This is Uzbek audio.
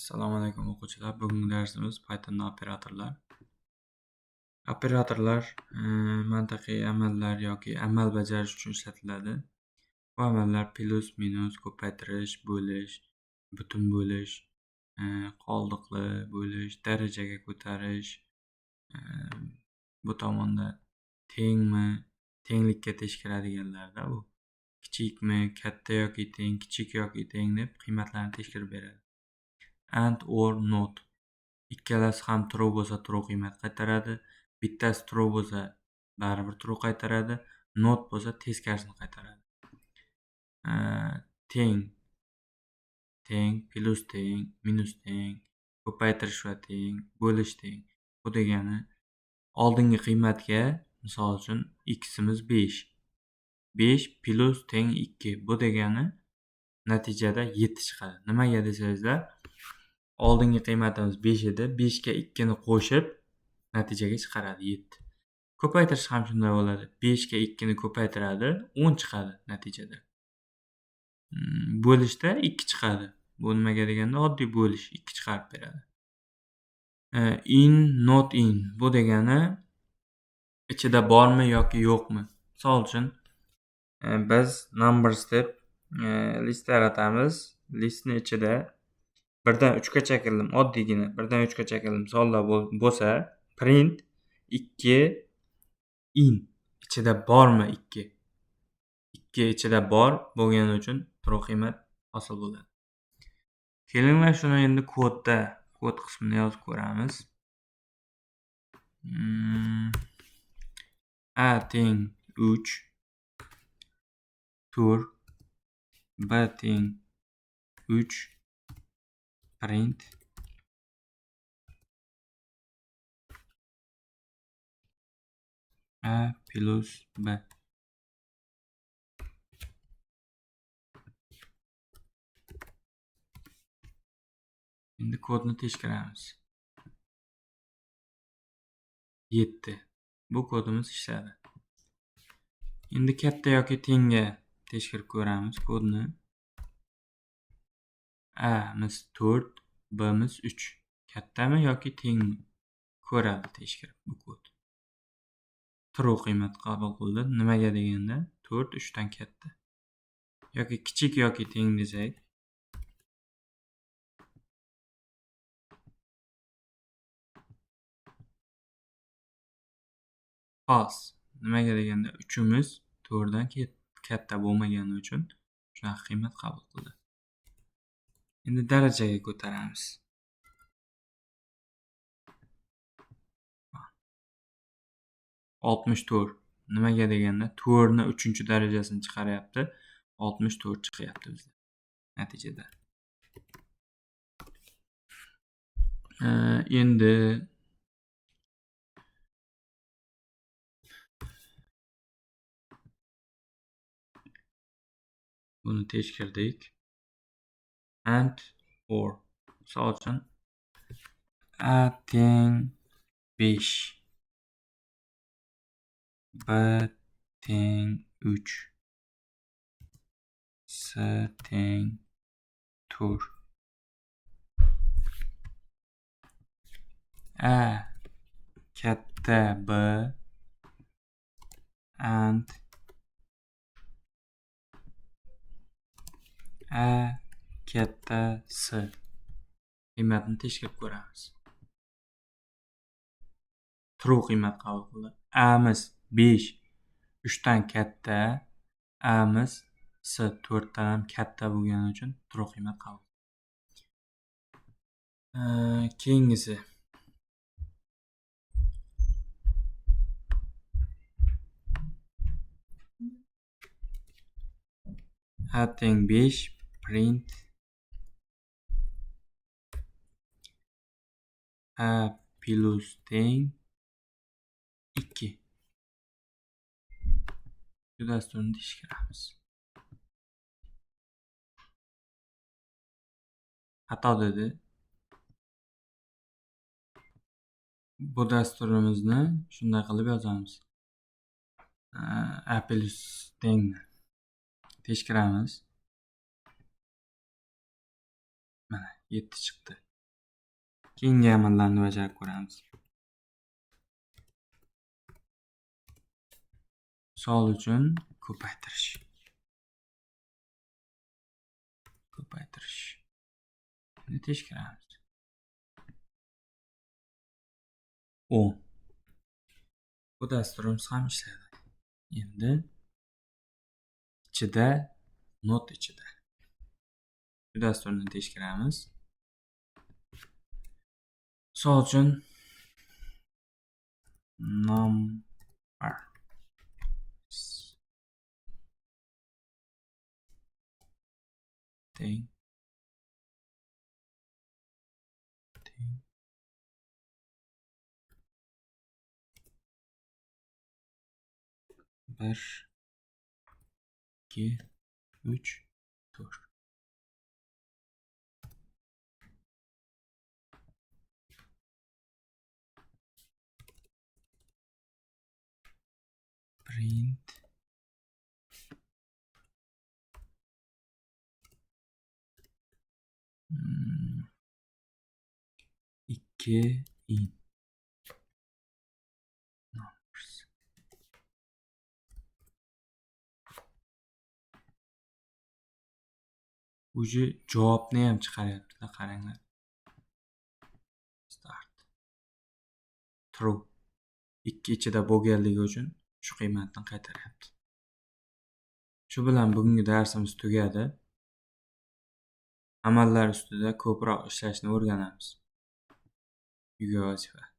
Assalomu alaykum, o'quvchilar. Bugungi darsimiz Pythonda operatorlar. Operatorlar mantiqiy amallar yoki amal bajarish uchun ishlatiladi. Bu amallar plus, minus, ko'paytirish, bo'lish, butun bo'lish, qoldiqli bo'lish, darajaga ko'tarish, bu tomonda tengmi, tenglikka tekshiradiganlarda bu. Kichikmi, katta yoki teng, kichik yoki teng deb qiymatlarni tekshirib beradi. And, or, not. Ikkalasi ham true bo'lsa true qiymat qaytaradi. Bittasi true bo'lsa baribir true qaytaradi. Not bo'lsa teskarisini qaytaradi. Teng, teng, plus teng, minus teng, ko'paytirish va teng, bo'lish teng. Bu degani oldingi qiymatga, misol uchun ximiz 5. 5 plus teng 2. Bu degani natijada 7 chiqadi. Nimaga desangizlar, oldingi qiymatimiz 5 edi. 5 ga 2 ni qo'shib natijaga chiqaradi 7. Ko'paytirish ham shunday bo'ladi. 5 ga 2 ni ko'paytiradi, 10 chiqadi natijada. Bo'lishda 2 chiqadi. Bu nimaga deganda oddiy bo'lish 2 chiqarib beradi. In, not in. Bu degani ichida bormi yoki yo'qmi? Misol uchun, biz numbers deb list yaratamiz. Listni ichida 1dan 3 gacha qildim, oddiygina 1dan 3 gacha qildim sonlar bo'lsa, print 2 in ichida bormi 2? 2 ichida bor bo'lgani uchun true qiymat hosil bo'ladi. Kelinglar, shuni endi kodda, kod qismini yozib ko'ramiz. A teng 3, 4, B teng 3, print A plus B. Endi kodni tekshiramiz. 7. Bu kodimiz ishladi. Endi katta yoki tengga tekshirib ko'ramiz kodni. A miz 4, B miz 3. Kattami yoki tengmi? Ko'radi tekshirib bu kod. True qiymat qabul qildi. Nimaga deganda 4 3 dan katta. Yoki kichik yoki teng desak, false. Nimaga deganda 3imiz 4 dan katta bo'lmagani uchun shunaqa qiymat qabul qildi. Endi darajaga ko'taramiz. 64. Nimaga deganda 4 ni 3-darajasini chiqaryapti. 64 chiqyapti bizda natijada. Endi buni tekshirdik. And, or. Misol uchun A teng 5, B teng 3, C teng 4. A katta B and A katta C qiymatini tekshirib ko'ramiz. True qiymat qabul qildi. A miz 5 3 dan katta, A miz C 4 dan ham katta bo'lgani uchun true qiymat qabul qildi. Keyingisi A teng 5, print A plus teng 2. Shu dasturni tekshiramiz. Xato dedi. Bu dasturimizni shunday qilib yozamiz. A plus tengni tekshiramiz. Mana 7 chiqdi. Keyingi amallarni bajarib ko'ramiz. Misol uchun ko'paytirish. Ko'paytirish. Endi tekshiramiz. 10. Bu dasturimiz ham ishladi. Endi ichida not ichida. Bu dasturni tekshiramiz. Misol uchun number teng teng 1 2 3 4. Print 2 in numbers. Уже javobni ham chiqaryapti-da, qaranglar. Start. True. 2 ichida bo'lganligi uchun shu qiymatni qaytaryapti. Shu bilan bugungi darsimiz tugadi. Amallar ustida ko'proq ishlashni o'rganamiz. Uyga vazifa.